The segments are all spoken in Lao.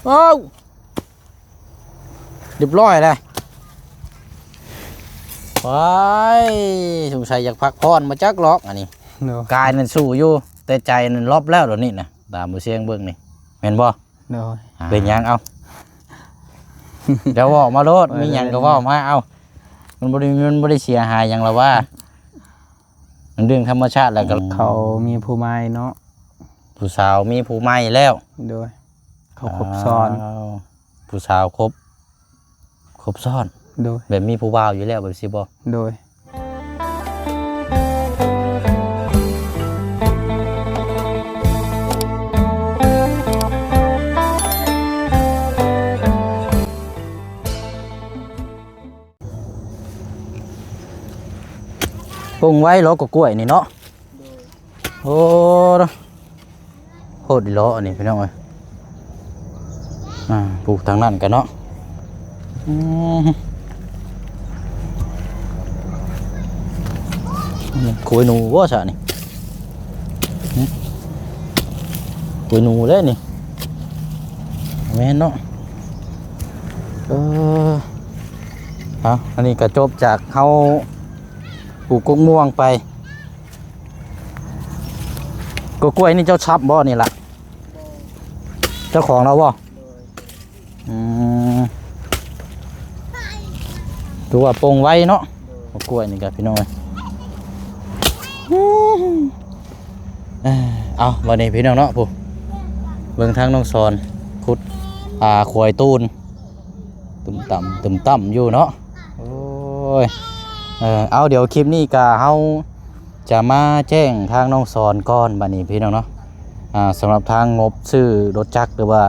ເອົ້າ ຮຽບຮ້ອຍແລ້ວ. ໄປ ສົງໄສຢາກພັກຜ່ອນມາຈັກຫຼອກອັນນີ້. ໂດຍ ກາຍນັ້ນສູ້ຢູ່ ແຕ່ໃຈນັ້ນລອບແລ້ວດຽວນີ້ນະ. ຕາມບໍ່ຊຽງເບິ່ງນີ້ ແມ່ນບໍ່? ໂດຍ ເປັນຫຍັງ? ເອົາ ເຈົ້າເວົ້າມາໂລດ ມີຫຍັງກໍເວົ້າມາ. ເອົາ ມັນບໍ່ໄດ້ ມັນບໍ່ໄດ້ເສຍຫາຍຫຍັງລະວ່າ ມັນເລື່ອງທຳມະຊາດແລ້ວກໍ ເຂົາມີຜູ້ໃໝ່ເນາະ. ຜູ້ສາວມີຜູ້ໃໝ່ແລ້ວ? ໂດຍ ເຂົາຄົບຊ້ອນ. ອ້າວ ຜູ້ສາວຄົບ ຄົບຊ້ອນ. ໂດຍ ແບບມີຜູ້ບ່າວຢູ່ແລ້ວແບບຊີ້ບໍ່? ໂດຍ ປົງໄວ້ເລາະ ກໍກ້ວຍນີ້ເນາະ. ໂອ້ ໂພດອີ່ຫຼໍ່ອັນນີ້ພີ່ນ້ອງເອີຍ. ອ່າ ປູກທາງນັ້ນກະເນາະ. ອືມ ໂຄຍໜູບໍ່ຊະນີ້? ຫຶ ໂຄຍໜູເດ້ນີ້. ແມ່ນເນາະ. ເອີ ເອົາ ອັນນີ້ກະຈົບຈາກເຮົາ ປູກກົກມ່ວງໄປ. ກໍກ້ວຍນີ້ເຈົ້າຊັບບໍ່ນີ້ລະ? ເຈົ້າຂອງລາວບໍ່? ອືມ ຖືວ່າປົງໄວເນາະ ໂດຍ ກໍກ້ວຍນີ້ກະພີ່ນ້ອງເອີຍ. ເອົາ ບັດນີ້ພີ່ນ້ອງເນາະ ຜູ້ ເບິ່ງທາງນ້ອງສອນ ຂຸດ ອ່າ ຂວາຍຕູນ ຕຶມຕຳ ຕຶມຕຳຢູ່ເນາະ. ໂອ້ຍ ເອີ ເອົາ ດຽວຄລິບນີ້ກະເຮົາຈະມາແຈ້ງທາງນ້ອງສອນກ່ອນບັດນີ້ພີ່ນ້ອງເນາະ. ອ່າ ສຳລັບທາງງົບຊື້ລົດຈັກ ຫຼືວ່າ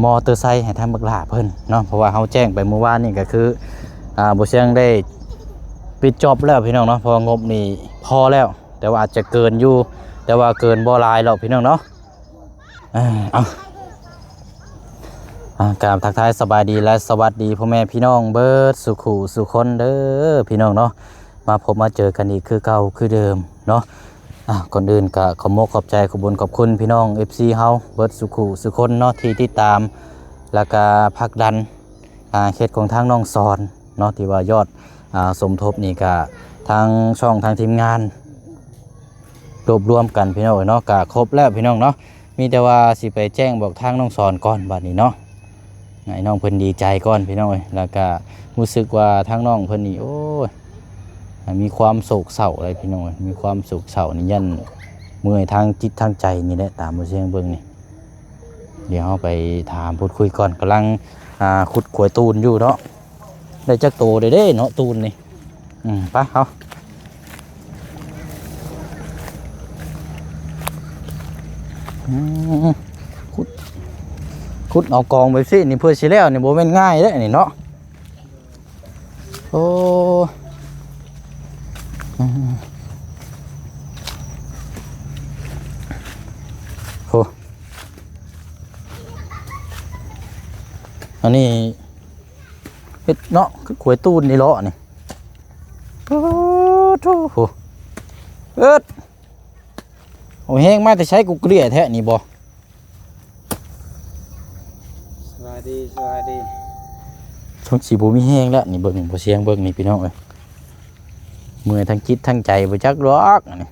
ມໍເຕີໄຊໃຫ້ທາງບັກຫຼ້າເພິ່ນເນາະ ເພາະວ່າເຮົາແຈ້ງໄປມື້ວານນີ້ກະຄື ອ່າ ບໍ່ຊຽງໄດ້ປິດຈອບແລ້ວພີ່ນ້ອງເນາະ ເພາະວ່າງົບນີ້ພໍແລ້ວ ແຕ່ວ່າອາດຈະເກີນຢູ່ ແຕ່ວ່າເກີນບໍ່ຫຼາຍດອກພີ່ນ້ອງເນາະ. ເອີ ເອົາ ອ່າ ກາບທັກທາຍສະບາຍດີ ແລະ ສະຫວັດດີພໍ່ແມ່ພີ່ນ້ອງເບິດສູ່ຄູ່ສູ່ຄົນເດີພີ່ນ້ອງເນາະ. ມາພົບມາເຈີກັນອີກຄືເກົ່າຄືເດີມເນາະ. ອ່າ ກ່ອນອື່ນກະຂອບມົກຂອບໃຈ ຂອບບຸນຂອບຄຸນພີ່ນ້ອງ ເອັຟຊີ ເຮົາເບິດສູ່ຄູ່ສູ່ຄົນເນາະ ທີ່ຕິດຕາມ ແລ້ວກະຜັກດັນ ອ່າ ເຂດຂອງທາງນ້ອງສອນເນາະ ທີ່ວ່າຍອດ ອ່າ ສົມທົບນີ້ກະທາງຊ່ອງ ທາງທີມງານ ລວບລວມກັນພີ່ນ້ອງເອີຍເນາະ ກະຄົບແລ້ວພີ່ນ້ອງເນາະ. ມີແຕ່ວ່າຊິໄປແຈ້ງບອກທາງນ້ອງສອນກ່ອນບັດນີ້ເນາະ ໃຫ້ນ້ອງເພິ່ນດີໃຈກ່ອນພີ່ນ້ອງເອີຍ. ແລ້ວກະຮູ້ສຶກວ່າທາງນ້ອງເພິ່ນນີ້ ໂອ້ຍ ມີຄວາມໂສກເສົ້າເລີຍພີ່ນ້ອງເອີຍ ມີຄວາມໂສກເສົ້ານີ້ ຢ້ານເມື່ອຍທາງຈິດທາງໃຈນີ້ແຫຼະ ຕາມບໍ່ຊຽງເບິ່ງນີ້. ດຽວເຮົາໄປຖາມພູດຄຸຍກ່ອນ ກຳລັງ ອ່າ ຂຸດຂວາຍຕູນຢູ່ເນາະ. ໄດ້ຈັກໂຕເດ້ເນາະ ຕູນນີ້? ອືມ ໄປເຮົາ ອືມ ຂຸດ ຂຸດເອົາກອງແບບຊີ້ນີ້ ເພື່ອຊິແລ້ວນີ້ບໍ່ແມ່ນງ່າຍເດ້ນີ້ເນາະ. ໂອ້ ອືມ ໂອ້ ອັນນີ້ເຮັດເນາະ ຄືຂວາຍຕູນນີ້ເລາະນີ້. ໂອ້ໂທ້ ເອີດ ເອົາແຮງມາແຕ່ໃສ ກູເກລີຍແທ້ນີ້ບໍ່? ສະບາຍດີ ສະບາຍດີ. ສົງຊິບໍ່ມີແຮງແລ້ວນີ້ ເບິ່ງ ບໍ່ຊຽງເບິ່ງນີ້ພີ່ນ້ອງເອີຍ. ເມື່ອຍທັງຈິດທັງໃຈບໍ່ຈັກດອກອັນນີ້.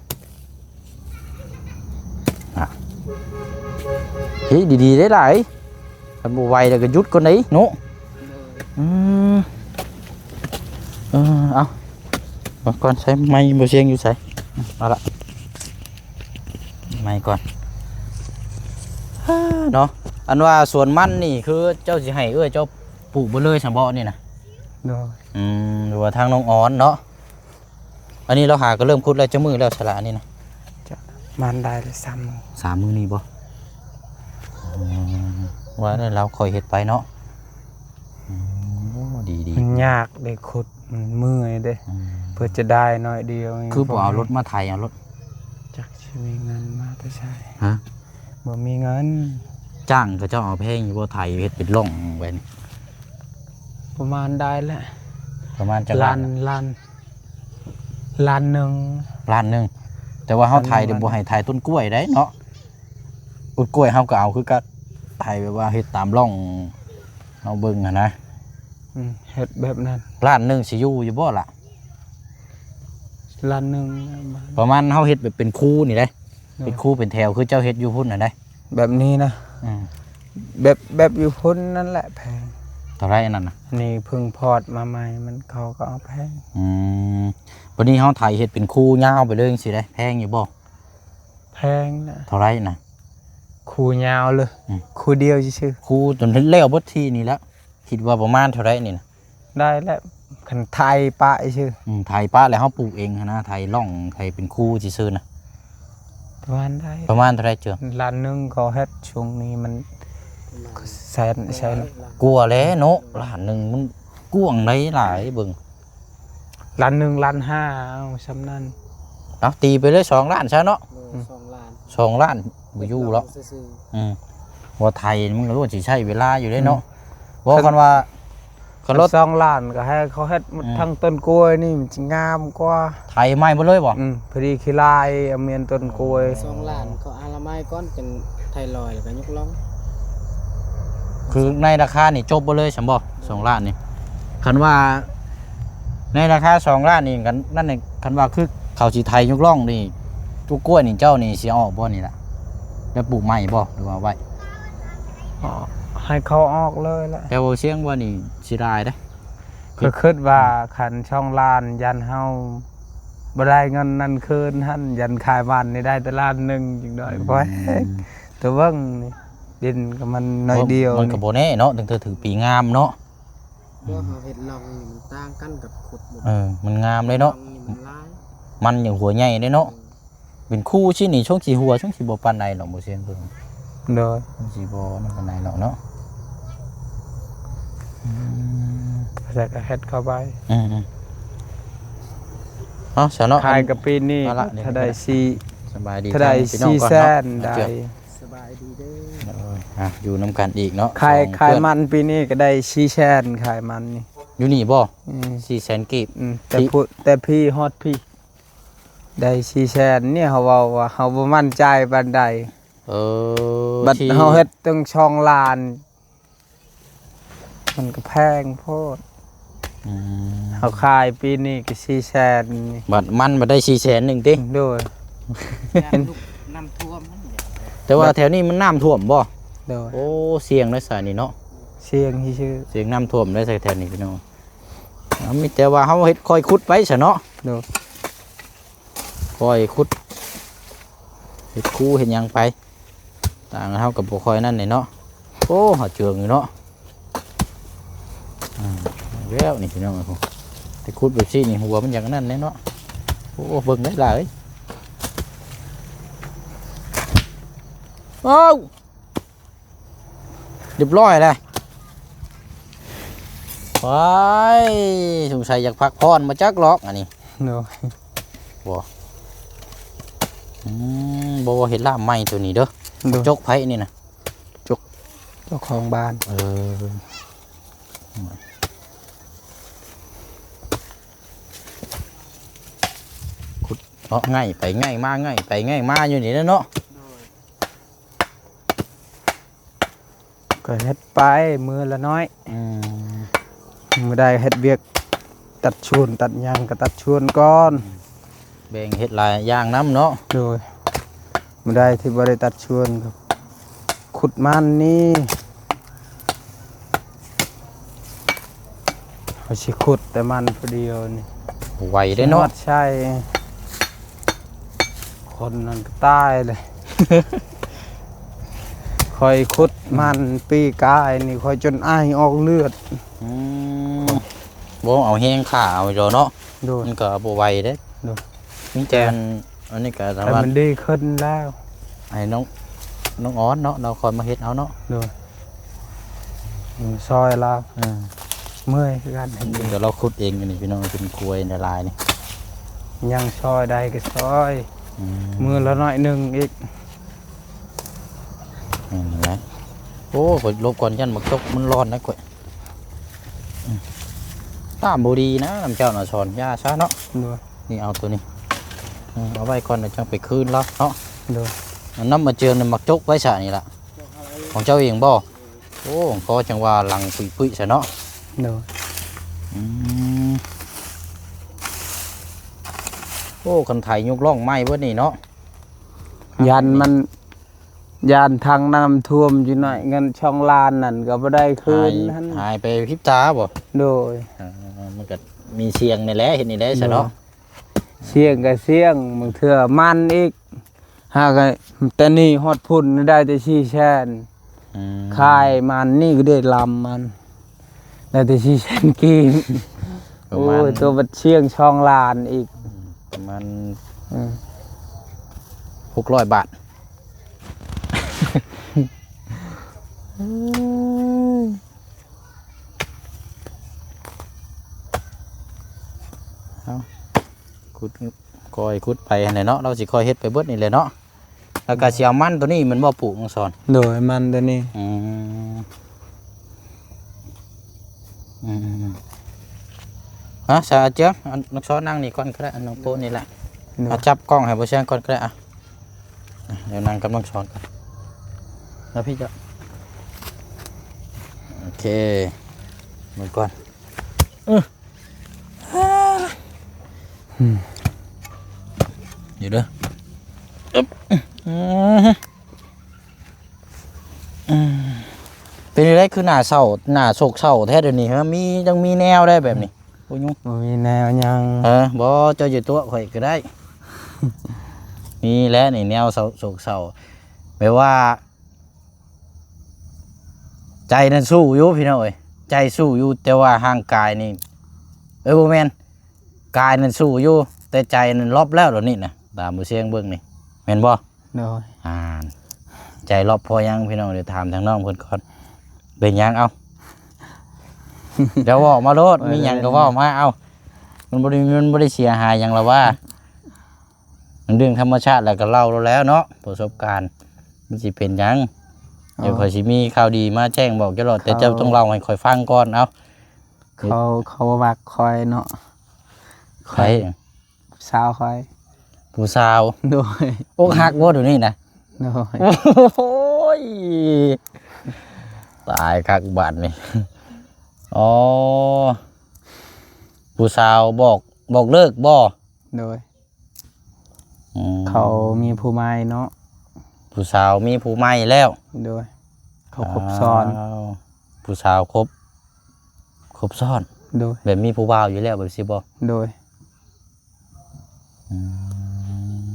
ອ່ະ ເຮັດດີໆໄດ້ຫຼາຍ ຄັນບໍ່ໄຫວແລ້ວກໍຢຸດກ່ອນໄດ໋ເນາະ. ໂດຍ ອືມ ເອີ ເອົາ ເບິ່ງກ່ອນ ໃຊ້ໄມ້ບໍ່ຊຽງຢູ່ໃສ? ເອົາລະ ໄມ້ກ່ອນ ເນາະ. ອັນວ່າສວນມັນນີ້ ຄືເຈົ້າຊິໃຫ້ເອື້ອຍເຈົ້າປູກເບິດເລີຍຊັ້ນບໍນີ້ນະ? ໂດຍ ອືມ ຫຼືວ່າທາງນ້ອງອອນເນາະ? ອັນນີ້ລາວຫາກໍເລີ່ມຂຸດແລ້ວ ຈັກມື້ແລ້ວສະລະອັນນີ້ນະ? ຈະປະມານໄດ້ສາມມື້ ສາມມື້ນີ້ບໍ່? ອືມ ວ່າແລ້ວລາວຄ່ອຍເຮັດໄປເນາະ. ອືມ ໂອ້ ດີໆ ມັນຍາກເດ້ຂຸດ ມັນເມື່ອຍເດ້. ອືມ ເພື່ອຈະໄດ້ໜ້ອຍດຽວນີ້ ຄືບໍ່ເອົາລົດມາໄຖເອົາໂລດ? ຈັກຊິມີເງິນມາແຕ່ໃສ? ຮະ? ບໍ່ມີເງິນ. ຈ້າງເຂົາເຈົ້າເອົາແພງຢູ່ບໍ່ ໄຖເຮັດເປັນຮ່ອງໄວ້ນີ້? ປະມານໄດ້ແຫຼະ ປະມານຈັກລ້ານ? ລ້ານ ລ້ານ ລ້ານໜຶ່ງ ລ້ານໜຶ່ງ. ແຕ່ວ່າເຮົາໄຖ ລ້ານໜຶ່ງ ບໍ່ໃຫ້ໄຖຕົ້ນກ້ວຍໄດ໋ເນາະ. ຕົ້ນກ້ວຍເຮົາກໍເອົາຄືກັນ. ໄຖແບບວ່າເຮັດຕາມຮ່ອງເຮົາເບິ່ງຫັ້ນນະ. ອືມ ເຮັດແບບນັ້ນ. ລ້ານໜຶ່ງຊິຢູ່ຢູ່ບໍ່ລະ? ລ້ານໜຶ່ງ ປະມານເຮົາເຮັດແບບເປັນຄູນີ້ເດ້. ໂດຍ. ເປັນຄູເປັນແຖວຄືເຈົ້າເຮັດຢູ່ພຸ້ນຫັ້ນເດ້. ແບບນີ້ນະ. ອືມ ແບບ ແບບຢູ່ພຸ້ນນັ້ນແຫຼະແພງ. ເທົ່າໃດອັນນັ້ນນະ? ນີ້ເພິ່ງພອດມາໃໝ່ ມັນ ເຂົາກໍເອົາແພງ. ອືມ ບາດນີ້ເຮົາໄຖເຮັດເປັນຄູຍາວໄປເລີຍຈັ່ງຊີ້ເດ້ ແພງຢູ່ບໍ່? ແພງນະ. ເທົ່າໃດນະ? ຄູຍາວເລີຍ. ອືມ ຄູດຽວຊື່ໆ. ຄູຈົນແລ້ວເບິດທີ່ນີ້ແຫຼະ. ຄິດວ່າປະມານເທົ່າໃດນີ້ນະ? ໄດ້ແລ້ວ ຄັນໄຖປະຊື່. ອືມ ໄຖປະແລ້ວເຮົາປູກເອງຫັ້ນນະ ໄຖລ່ອງ ໄຖເປັນຄູຊື່ໆນະ. ປະມານໄດ້ ປະມານເທົ່າໃດເຈີ? ລ້ານໜຶ່ງກໍເຮັດ ຊ່ວງນີ້ມັນແສນ ແສນກວ່າແລ້ວເນາະ. ລ້ານໜຶ່ງມັນກວ້າງໄດ໋ຫຼາຍເບິ່ງ. ລ້ານໜຶ່ງ ລ້ານຫ້າ ເອົາຊ່ຳນັ້ນ. ເອົາ ຕີໄປເລີຍສອງລ້ານຊະເນາະ. ໂດຍ ອືມ ສອງລ້ານ ສອງລ້ານບໍ່ຢູ່ແລ້ວ. ອືມ ວ່າໄຖມັນກໍຮູ້ຊິໃຊ້ເວລາຢູ່ເດ້ເນາະ. ອືມ ບໍ່ ຄັນ ຄັນວ່າ ຄັນລົດ ສອງລ້ານກໍໃຫ້ເຂົາເຮັດໝົດ ອືມ ທັງຕົ້ນກ້ວຍນີ້ ມັນຊິງາມກວ່າ. ໄຖໃໝ່ໝົດເລີຍບໍ່? ອືມ ພໍດີຂີ້ລາຍ ອາມຽນຕົ້ນກ້ວຍ. ສອງລ້ານ ເຂົາອະນາໄມກ່ອນ ຈັ່ງໄຖລອຍ ແລ້ວກໍຍົກລ່ອງ. ຄືໃນລາຄານີ້ຈົບເບິດເລີຍຊັ້ນບໍ່? ສອງລ້ານນີ້ ຄັນວ່າໃນລາຄາສອງລ້ານນີ້ ຄັນນັ້ນນີ້ ຄັນວ່າຄືເຂົາຊິໄຖຍົກລ່ອງນີ້ ປູກກ້ວຍນີ້ ເຈົ້ານີ້ຊິເອົາອອກບໍ່ນີ້ລະ? ແລ້ວປູກໃໝ່ບໍ່ ຫຼືວ່າໄວ້? ໃຫ້ເຂົາອອກເລີຍແຫຼະ. ແຕ່ວ່າສຽງວ່ານີ້ເສຍດາຍເດ້. ກໍຄິດວ່າ ອືມ ຄັນສອງລ້ານ ຢ້ານເຮົາບໍ່ໄດ້ເງິນນັ້ນຄືນຫັ້ນ ຢ້ານຂາຍບ້ານນີ້ໄດ້ແຕ່ລ້ານໜຶ່ງ ຈັ່ງໜ້ອຍ ອືມ ພໍແຮງ. ແຕ່ເບິ່ງນີ້ ດິນກໍມັນໜ້ອຍດຽວ ມັນກໍບໍ່ແນ່ເນາະ ຕັ້ງແຕ່ຖືກປີງາມເນາະ. ບໍ່ ເຮົາເຮັດລ່ອງນີ້ມັນຕ່າງກັນກັບຂຸດ. ເອີ ມັນງາມເດ້ເນາະ ລ່ອງນີ້ມັນຫຼາຍ ມັນຍັງຫົວໃຫຍ່ເດ້ເນາະ. ເປັນຄູຊິນີ້ ຊ່ວງຊິຫົວ ຊ່ວງຊິບໍ່ປານໃດດອກ ບໍ່ເຊີງເບິ່ງ. ໂດຍ ມັນຊິບໍ່ນັ້ນປານໃດດອກເນາະ. ອືມ ແລ້ວກໍເຮັດເຂົ້າໄປ. ອືມໆ ເອົາຊະເນາະ. ຂາຍກັບປີນີ້ ເອົາລະ ເທົ່າໃດ ສີ່ ສະບາຍດີ ເທົ່າໃດ ສີ່ແສນ ໄດ້. ສະບາຍດີເດີ. ເອີ ອ່ະ ຢູ່ນຳກັນອີກເນາະ. ຂາຍ ຂາຍມັນປີນີ້ກໍໄດ້ສີ່ແສນ ຂາຍມັນນີ້. ຢູ່ນີ້ບໍ່? ອືມ ສີ່ແສນກີບ. ອືມ ແຕ່ ແຕ່ພີ້ຮອດພີ້ ໄດ້ສີ່ແສນນີ້ ເຮົາເວົ້າວ່າເຮົາບໍ່ໝັ້ນໃຈປານໃດ. ເອີ ບັດເຮົາເຮັດຕັ້ງສອງລ້ານ ມັນກໍແພງໂພດ. ອືມ ເຮົາຂາຍປີນີ້ກໍສີ່ແສນນີ້ ບັດມັນບັດໄດ້ສີ່ແສນໜຶ່ງຕິ? ໂດຍ ຢ້ານລູກນ້ຳຖ້ວມ. ແຕ່ວ່າແຖວນີ້ມັນນ້ຳຖ້ວມບໍ່? ໂດຍ. ໂອ້ ສ່ຽງເດ້ສາຍນີ້ເນາະ. ສ່ຽງຊື່ໆ ສ່ຽງນ້ຳຖ້ວມເດ້ສາຍແຖວນີ້ພີ່ນ້ອງ. ເອົາ ມີແຕ່ວ່າເຮົາເຮັດ ຄ່ອຍຂຸດໄປຊະເນາະ. ໂດຍ. ຄ່ອຍຂຸດ ເຮັດຄູເຮັດຫຍັງໄປ. ຕ່າງເຮົາກໍບໍ່ຄ່ອຍນັ້ນແຫຼະເນາະ. ໂອ້ ຫາເຈີງຢູ່ເນາະ. ອ່າ ແລ້ວນີ້ພີ່ນ້ອງເອີຍ ໄປຂຸດແບບຊີ້ນີ້ ຫົວມັນຢາກນັ້ນແຫຼະເນາະ. ໂອ້ ເບິ່ງໄດ້ຫຼາຍ. ເອົ້າ ຮຽບຮ້ອຍແລ້ວ. ວ້າຍ ສົງໄສຢາກພັກຜ່ອນມາຈັກຫຼອກອັນນີ້. ໂດຍ. ບໍ່ ອືມ ບໍ່ ບໍ່ ເຮັດລາບໃໝ່ໂຕນີ້ເດີ. ໂດຍ. ຈົກໃຜນີ້ນະ? ຈົກເຈົ້າຂອງບ້ານ. ເອີ ຂຸດເນາະ ໄຫງ່ໄປໄຫງ່ມາ ໄຫງ່ໄປໄຫງ່ມາຢູ່ນີ້ແຫຼະເນາະ. ໂດຍ. ກໍເຮັດໄປມື້ລະໜ້ອຍ. ອືມ ມື້ໃດເຮັດວຽກຕັດສວນຕັດຫຍັງກໍຕັດສວນກ່ອນ. ແບ່ງເຮັດຫຼາຍຢ່າງນຳເນາະ. ໂດຍ. ມື້ໃດທີ່ບໍ່ໄດ້ຕັດສວນກໍຂຸດມັນນີ້. ເຮົາຊິຂຸດແຕ່ມັນຜູ້ດຽວນີ້ ບໍ່ໄຫວເດ້ເນາະ. ຊິຮອດໃສ່ຄົນນັ້ນກໍຕາຍເລີຍ. ຂ້ອຍຂຸດມັນປີກາຍນີ້ ຂ້ອຍຈົນໄອອອກເລືອດ. ອືມ ບໍ່ ເອົາແຮງຂ້າເອົາໂລດເນາະ. ໂດຍ. ມັນກໍບໍ່ໄຫວເດ້. ໂດຍ. ມີແຕ່ອັນ ອັນນີ້ກໍສາມາດ ແຕ່ມັນດີຂຶ້ນແລ້ວ ໃຫ້ນ້ອງ ນ້ອງອອນເນາະ ລາວຄ່ອຍມາເຮັດເອົາເນາະ. ໂດຍ. ມັນຊ່ອຍລາວ. ເອີ ເມື່ອຍຄືກັນ. ດຽວລາວຂຸດເອງ ອັນນີ້ພີ່ນ້ອງ ເປັນກວຍຫຼາຍໆນີ້ ຍັງຊ່ອຍໄດ້ກໍຊ່ອຍ. ອືມ ມື້ລະໜ້ອຍໜຶ່ງອີກ. ນັ້ນແຫຼະ. ໂອ້ ຂ້ອຍຫຼົບກ່ອນ ຢ້ານບັກຈົກມັນຮ້ອນນະຂ້ອຍ. ອືມ ຕາມບໍ່ດີນະ ນຳເຈົ້ານະສອນ ຢ່າຊະເນາະ. ໂດຍ. ນີ້ເອົາໂຕນີ້ ເອີ ເອົາໄວ້ກ່ອນ ແລ້ວຈັ່ງໄປຄືນລາວເນາະ. ໂດຍ. ເອົານຳມາເຈີນ ໝາກຈົກໄວ້ຊະນີ້ລະ. ຂອງເຈົ້າເອງບໍ່? ໂອ້ ກໍຈັ່ງວ່າຫຼັງປຸຍໆຊະເນາະ. ໂດຍ. ອືມ ໂອ້ ຄັນໄຖຍົກລ່ອງໄມ້ເບິດນີ້ເນາະ. ຢ້ານມັນ ຢ້ານທາງນ້ຳຖ້ວມຢູ່ໜ້ອຍ ເງິນສອງລ້ານນັ້ນກໍບໍ່ໄດ້ຄືນຫັ້ນ ຫາຍໄປພິບຕາບໍ່? ໂດຍ. ເອີ ມັນກໍມີສ່ຽງນີ້ແຫຼະ ເຮັດນີ້ແຫຼະຊະເນາະ. ໂດຍ. ສ່ຽງກໍສ່ຽງ ບາງເທື່ອມັນອີກ ຫາກະ ແຕ່ນີ້ຮອດພຸ້ນໄດ້ແຕ່ສີ່ແສນ. ອືມ ຂາຍມັນນີ້ກໍໄດ້ລຳມັນ ໄດ້ແຕ່ສີ່ແສນກີບ. ປະມານ ໂອ້ຍ ຕົວບັດສ່ຽງສອງລ້ານອີກ ປະມານ ເອີ ຫົກຮ້ອຍບາດ. ເອົາ ຂຸດ ຄ່ອຍຂຸດໄປຫັ້ນແຫຼະເນາະ ລາວຊິຄ່ອຍເຮັດໄປເບິດນີ້ແຫຼະເນາະ. ແລ້ວກໍຊິເອົາມັນໂຕນີ້ແມ່ນບໍ່ ປູກ ນ້ອງສອນ? ໂດຍ ມັນໂຕນີ້. ອືມ ອືມ ອືມ ອືມ ຮະ ສາວເຈືອງ ນ້ອງສອນນັ່ງນີ້ກ່ອນກໍໄດ້ ອັນນ້ອງໂປະນີ້ແຫຼະ. ໂດຍ. ເອົາ ຈັບກ້ອງໃຫ້ບໍ່ແຊງກ່ອນກໍໄດ້ ອ່ະ ດຽວນັ່ງກັບນ້ອງສອນກ່ອນ ແລ້ວພີ່ເຈົ້າ ໂອເຄ ເບິ່ງກ່ອນ ເອີ ອືມ ຢູ່ເດີ ອຶບ ອືມ ອືມ ເປັນຈັ່ງໃດ ຄືໜ້າເສົ້າ ໜ້າໂສກເສົ້າແທ້ດຽວນີ້ ຮະ ມີ ຍັງມີແນວໄດ້ແບບນີ້ ບໍ່ຍຸງ ບໍ່ມີແນວຫຍັງ. ເອີ ບໍ່ ເຈົ້າຢູ່ຕົວະຂ້ອຍກໍໄດ້ ມີແຫຼະນີ້ ແນວເສົ້າ ໂສກເສົ້າ ແບບວ່າ ໃຈນັ້ນສູ້ຢູ່ພີ່ນ້ອງເອີຍ ໃຈສູ້ຢູ່ ແຕ່ວ່າຮ່າງກາຍນີ້ ເອີ ບໍ່ແມ່ນ ກາຍນັ້ນສູ້ຢູ່ ແຕ່ໃຈນັ້ນລອບແລ້ວດຽວນີ້ນະ ຕາມບໍ່ຊຽງເບິ່ງນີ້ ແມ່ນບໍ່? ໂດຍ. ອ່າ ໃຈລອບເພາະຫຍັງພີ່ນ້ອງ ດຽວຖາມທາງນ້ອງເພິ່ນກ່ອນ ເປັນຫຍັງ ເອົ້າ ເຈົ້າເວົ້າມາໂລດ ມີຫຍັງກໍເວົ້າມາ ເອົ້າ ມັນບໍ່ໄດ້ ມັນບໍ່ໄດ້ເສຍຫາຍຫຍັງລະວ່າ ເລື່ອງທຳມະຊາດແລ້ວກໍເລົ່າໂລດແລ້ວເນາະ ປະສົບການ ມັນຊິເປັນຫຍັງ? ເອີ ດຽວຂ້ອຍຊິມີຂ່າວດີມາແຈ້ງບອກເຈົ້າໂລດ ແຕ່ເຈົ້າຕ້ອງເລົ່າໃຫ້ຂ້ອຍຟັງກ່ອນ ເອົ້າ ເຂົາ ເຂົາບໍ່ມັກຂ້ອຍເນາະ ໃຜ? ຜູ້ສາວຂ້ອຍ ຜູ້ສາວ ໂດຍ ອົກຫັກບໍ່ດຽວນີ້ນະ? ໂດຍ ໂອ້ຍ ຕາຍຄັກບາດນີ້ ອໍ ຜູ້ສາວບອກ ບອກເລີກບໍ່? ໂດຍ ອືມ ເຂົາມີຜູ້ໃໝ່ເນາະ ຜູ້ສາວມີຜູ້ໃໝ່ແລ້ວ ໂດຍ ເຂົາຄົບຊ້ອນ ອ້າວ ຜູ້ສາວຄົບ ຄົບຊ້ອນ ໂດຍ ແບບມີຜູ້ບ່າວຢູ່ແລ້ວແບບຊີ້ບໍ່? ໂດຍ ອືມ